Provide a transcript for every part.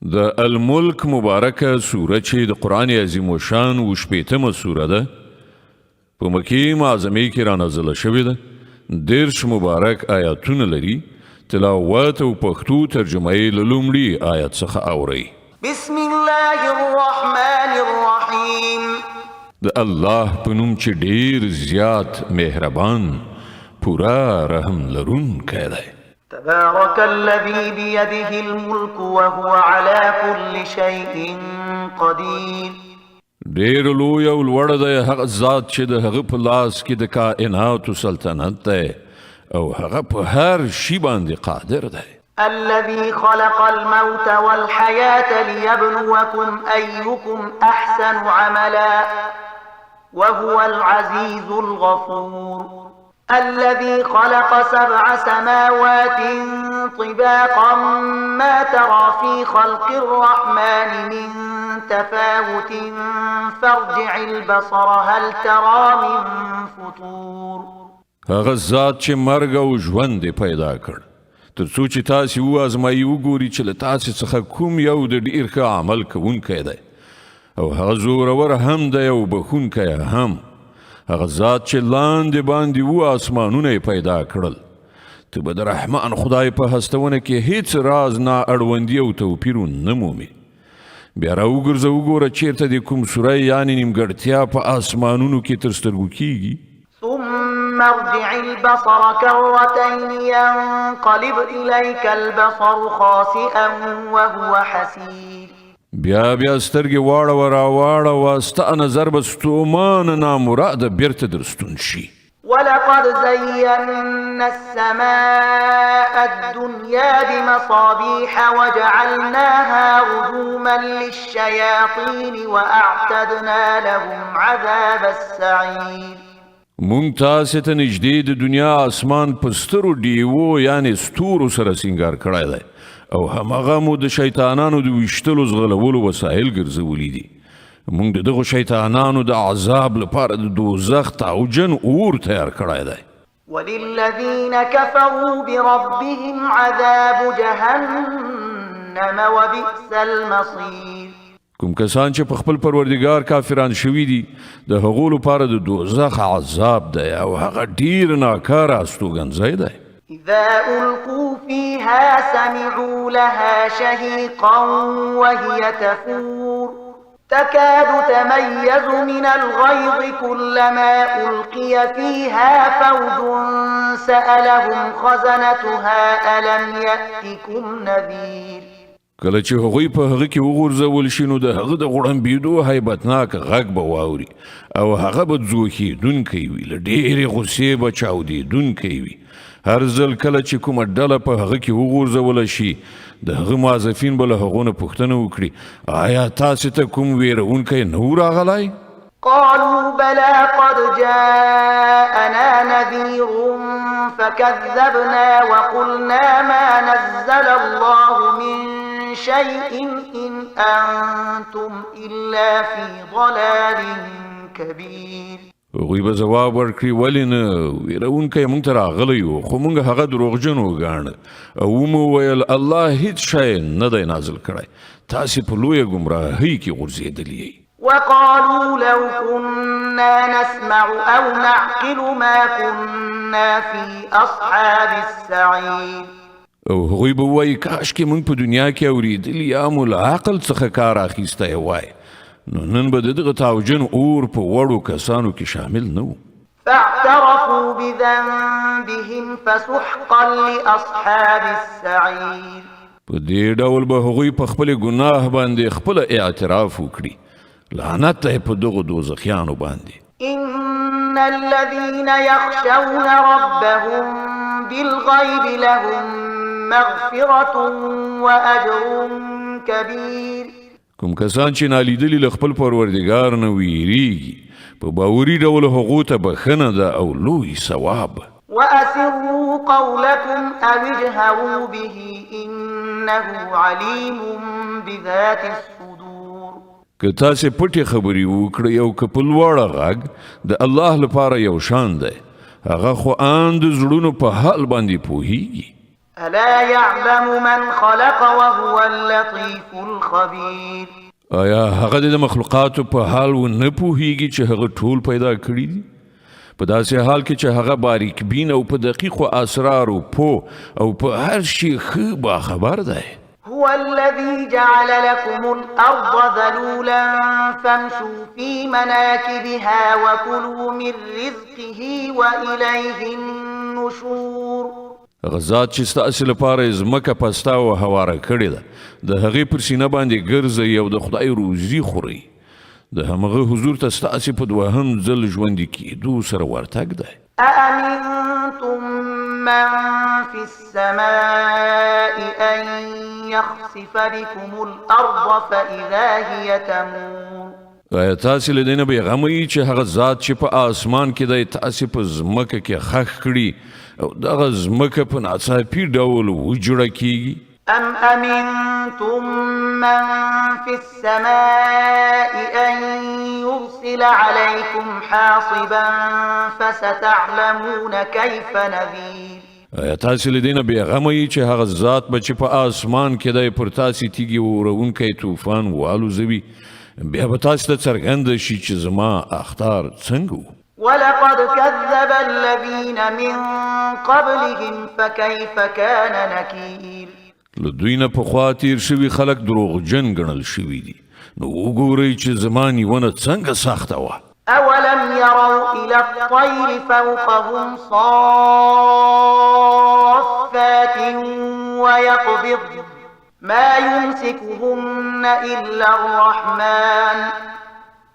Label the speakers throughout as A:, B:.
A: د الملک مبارکه سوره چې د قرآن عظیم الشان و شپېتمه سوره ده، په مکې معظمې کې را نازله شوې ده. 30 مبارک آیاتونه لري. تلاوت او پښتو ترجمه یې له لومړي آیت څخه اورئ.
B: بسم الله الرحمن الرحیم.
A: د الله په نوم چې ډیر زیات مهربان، پوره رحم لرونکی دی.
B: تبارك الذي بيده الملك وهو على كل شيء قدير.
A: ډیر لوی او لوړ دی هغه ذات چې د هغه په لاس کې د کائناتو سلطنت دی او هغه په هر شي باندې قادر دی.
B: الذي خلق الموت والحياة ليبلوكم أيكم أحسن عملا وهو العزيز الغفور. الذي خلق سبع سماوات طباقا ما ترى في خلق الرحمن من تفاوت فارجع البصر هل ترى من فطور.
A: هغه ذات چې مرګ او ژوند یې پیدا کړ تر څو چې تاسې وازمایي، وګوري چې له تاسې څخه کوم یو د ډیر ښه عمل کوونکی دی، او هغه زورور هم دی او بښونکی هم. هغه ذات چې لاندې باندې و اسمانونه یې پیدا کړل. ته به د رحمان خدای په هستونه کې هیڅ راز نا اړوندي او توپیر نه مومې. بیا راوګرځه، وګوره چیرته د کوم سوری یعنې نیمګړتیا په اسمانونو کې تر سترګو کیږي.
B: ثم ارجع البصر كرتين ينقلب إليك البصر خاسئا وهو حسير.
A: بیا بیا سترګې واړوه راواړوه، ستا نظر به ستومانه نامراده بیرته درستون شي.
B: ولقد زينا السماء الدنيا بمصابيح وجعلناها رجوما للشياطين وأعتدنا لهم عذاب السعير.
A: مونږ تاسې ته نږدې د دنیا اسمان په سترو ډیوو یعنې ستورو سره سینګار کړی دی او هماغه مو د شیطانانو د ویشتلو ځغلولو وسایل ګرځولي دي. مونږ د دغو شیطانانو د عذاب لپاره د دوزخ تاوجن اور تیار کړی دی.
B: وللذين كفروا بربهم عذاب جهنم وبئس المصير.
A: کوم کسان چې په خپل پروردګار کافران شوي دي، د هغو لپاره د دوزخ عذاب دی او هغه ډیر ناکاره استوګنځی دی.
B: إذا ألقوا فيها سمعوا لها شهيقا وهي تفور تكاد تميز من الغيظ كلما ألقي فيها فوج سألهم خزنتها ألم يأتكم نذير.
A: کله چې هغوی په هغه کې وغورځول شي، نو د هغه د غړمبېدو هیبتناک غږ به واوري او هغه به ځوښېدونکی وي، له ډېرې غوسې به چاودېدونکی وي. هر ځل کله چې کومه ډله په هغه کې وغورځوله شي، د هغه موظفین به له هغو نه پوښتنه وکړي: آیا تاسې ته کوم ویرونکی نه و راغلی؟
B: قالوا بلى قد جاءنا نذير فكذبنا وقلنا ما نزل الله من شيء إن أنتم إلا في ضلال كبير.
A: هغوی به ځواب ورکړي: ولې نه، ویرونکی مونږ ته راغلی و، خو مونږ هغه دروغجن وګاڼه او ومو ویل الله هیڅ شی نه دی نازل کړی، تاسې په لویه ګمراهۍ کې غورځېدلي یئ.
B: وقالوا لو كنا نسمع أو نعقل ما كنا في أصحاب السعير.
A: او هغوی به وایي: کاشکې مونږ په دنیا کې اورېدلي یا مو له عقل څخه کار اخیستی وای، نو نن به د دغه تاوجن اور په وړو کسانو کې شامل نه وو.
B: فاعترفوا بذنبهم فسحقا لأصحاب السعير.
A: په دې ډول به هغوی په خپل ګناه باندې خپل اعتراف وکړي. لعنت دی په دغو دوزخیانو باندې.
B: إن الذين يخشون ربهم بالغيب لهم مغفرة وأجر كبير.
A: کوم کسان چې نالیدلي له خپل پروردګار نه ویریږي، په باوري ډول هغو ته بښنه ده او لوی ثواب.
B: وأسروا قولكم أو اجهروا به إنه عليم بذات الصدور.
A: که تاسې پټې خبرې وکړئ او که په لوړ غږ، د الله لپاره یو شان دی. هغه خو ان د زړونو په حال باندې پوهیږي.
B: ألا يعلم من خلق وهو اللطيف الخبير.
A: آیا هغه د مخلوقاتو په حال و نه پوهیږي چې هغه ټول پیدا کړي دي؟ په داسې حال کې چې هغه باریک بین او په دقیقو اسرارو پوه او په هر شي ښه باخبر دی.
B: هو الذي جعل لكم الأرض ذلولا فامشوا في مناكبها وكلوا من رزقه وإليه النشور.
A: هغه ذات چې ستاسې لپاره یې ځمکه پسته او هواره کړې ده، د هغې پر سینه باندې ګرځئ او د خدای روزي خورئ. د همغه حضور ته ستاسې په دوهم ځل ژوندي کېدو سره ورتګ دی.
B: أأمنتم من في السماء أن يخسف بكم الأرض فإذا هي تمور؟
A: آیا تاسې له دې نه بېغمه یئ چې هغه ذات چې په آسمان کې دی تاسې په ځمکه کې ښخ کړي او دغه ځمکه په ناڅاپي ډول وجړه کیږي؟
B: أم أمنتم من في السماء أن يرسل عليكم حاصبا فستعلمون كيف نذير؟
A: آیا تاسې له دې نه بېغمه یئ چې هغه ذات به چې په آسمان کې دی پر تاسې تیږې وروونکی طوفان والوزوي، بیا به تاسې ته څرګنده شي چې زما اخطار څنګه و؟
B: ولقد كذب الذين من قبلهم فكيف كان نكير.
A: له دوی نه پخوا تیر شوي خلک دروغجن ګڼل شوي دي، نو وګورئ چې زما نیونه څنګه سخته وه.
B: أولم يروا إلى الطير فوقهم صافات ويقبض ما يمسكهن إلا الرحمن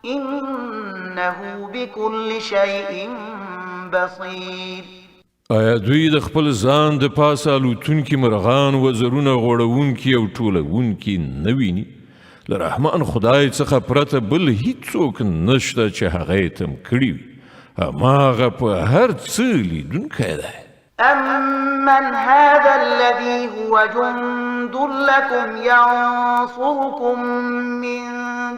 B: إنه بكل شيء بصير.
A: آیا دوی د خپل ځان د پاسه الوتونکي مرغان وزرونه غوړوونکي او ټولوونکي نه ویني؟ له رحمان خدای څخه پرته بل هیڅوک نشته چې هغه یې تم کړي وي، هماغه په هر څه لیدونکی دی.
B: أمن هذا الذي هو جند لكم ينصركم من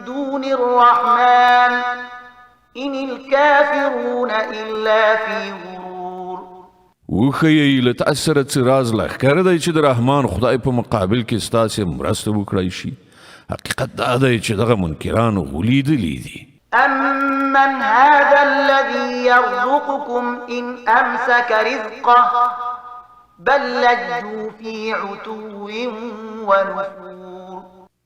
B: دون الرحمن إن الكافرون إلا في غرور.
A: وښیئ له تاسو سره څه راز لښکر دی چې د رحمان خدای په مقابل کې ستاسې مرسته وکړای شي؟ حقیقت دا دی چې دغه منکران غولېدلي دي.
B: أمن هذا الذي يرزقكم إن أمسك رزقه بل لجوا في عتو ونفور.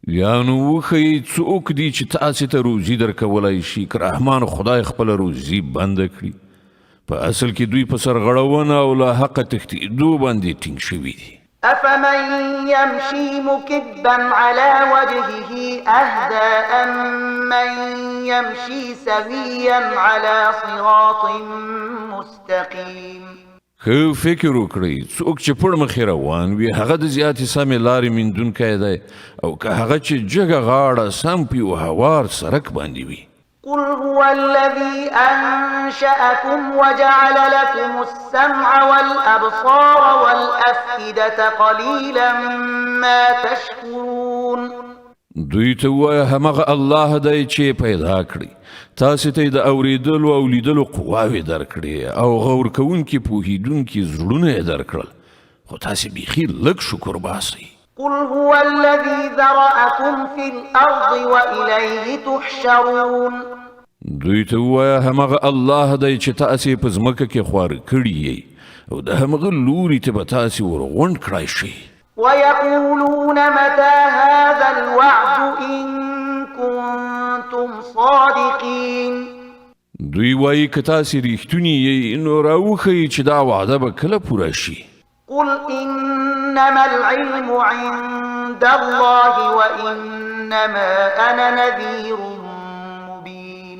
A: یا نو وښیئ څوک دي چې تاسې ته روزي درکولای شي که رحمان خدای خپله روزي بنده کړي؟ په اصل کې دوی په سرغړونه او له حقه تښتېدو باندې ټینګ شوي دي.
B: أفمن يمشي مكبا على وجهه أهدى أمن يمشي سويا على صراط مستقيم؟
A: ښه فکر وکړئ، څوک چې پړ مخې روان وي هغه د زیاتې سمې لارې میندونکی دی، او که هغه چې جګه غاړه سم په یو هوار سړک باندې وي.
B: قل هو الذي أنشأكم وجعل لكم السمع والأبصار والأفئدة قليلا ما تشكرون.
A: دوی ته ووایه همغه الله دی چې پیدا کړي تاسې ته یې د اورېدلو او لیدلو قواوې درکړې او غور کوونکي پوهېدونکي زړونه یې درکړل، خو تاسې بیخي لږ شکر باسئ.
B: قل هو الذي ذرأكم في الأرض وإليه تحشرون.
A: دوی ته ووایه همغه الله دی چې تاسې په ځمکه کې خواره کړي یئ او د همغه لوري ته به تاسې ورغونډ کړای شئ.
B: ويقولون متى هذا الوعد إن كنتم صادقين.
A: دوی وایي که تاسې رښتوني یئ نو راوښیئ چې دا وعده به کله پوره شي.
B: قل إنما العلم عند الله وإنما أنا نذير مبين.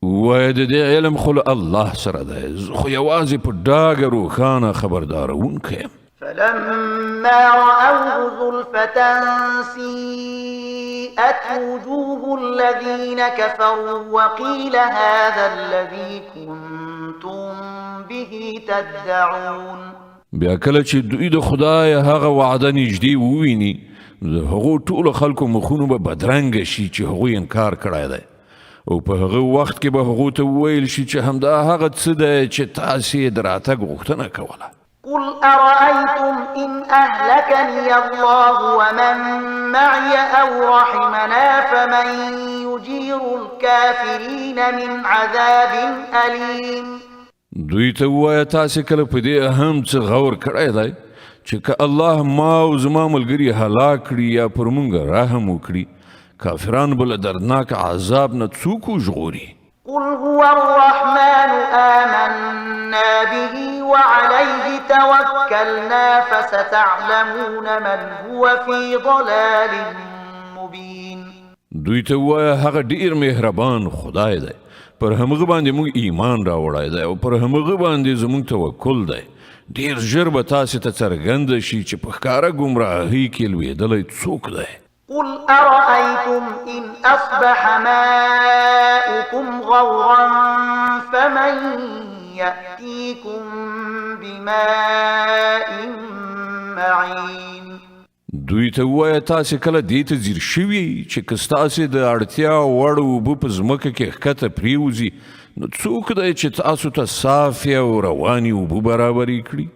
A: ووایه د دې علم خو له الله سره دی، زه خو یوازې په ډاګه روښانه خبردارونکی یم.
B: فلما رأوه زلفة سيئت وجوه الذين كفروا وقيل هذا الذي كنتم به تدعون.
A: بیا کله چې دوی د خدای هغه وعده نږدې وویني، د هغو ټولو خلکو مخونو به بدرنګ شي چې هغوی انکار کړی دی، او په هغه وخت کې به هغو ته وویل شي چې همدا هغه څه دی چې تاسې یې د راتګ غوښتنه کوله.
B: قل أرأيتم إن أهلكني الله ومن معي أو رحمنا فمن يجير الكافرين من عذاب أليم.
A: دوی ته ووایه، تاسې کله په دې هم څه غور کړی دی چې که الله ما او زما ملګري هلاک کړي یا پر مونږ رحم وکړي، کافران به له دردناک عذاب نه څوک وژغوري؟
B: قل هو الرحمن آمنا به وعليه توكلنا فستعلمون من هو في ضلال مبين.
A: دوی ته ووایه، هغه ډیر مهربان خدای دی، پر همغه باندې موږ ایمان راوړی دی او پر همغه باندې زموږ توکل دی. ډیر ژر به تاسې ته څرګنده شي چې په ښکاره ګمراهۍ کې لوېدلی څوک دی.
B: قل أرأيتم إن أصبح ماؤكم غورا فمن يأتيكم بماء معين.
A: دوی ته ووایه، تاسې کله دې ته ځیر شوي چې که ستاسې د اړتیا وړ اوبه په ځمکه کې ښکته پرېوځي، نو څوک دی چې تاسو ته صافې او روانې اوبه برابرې کړي؟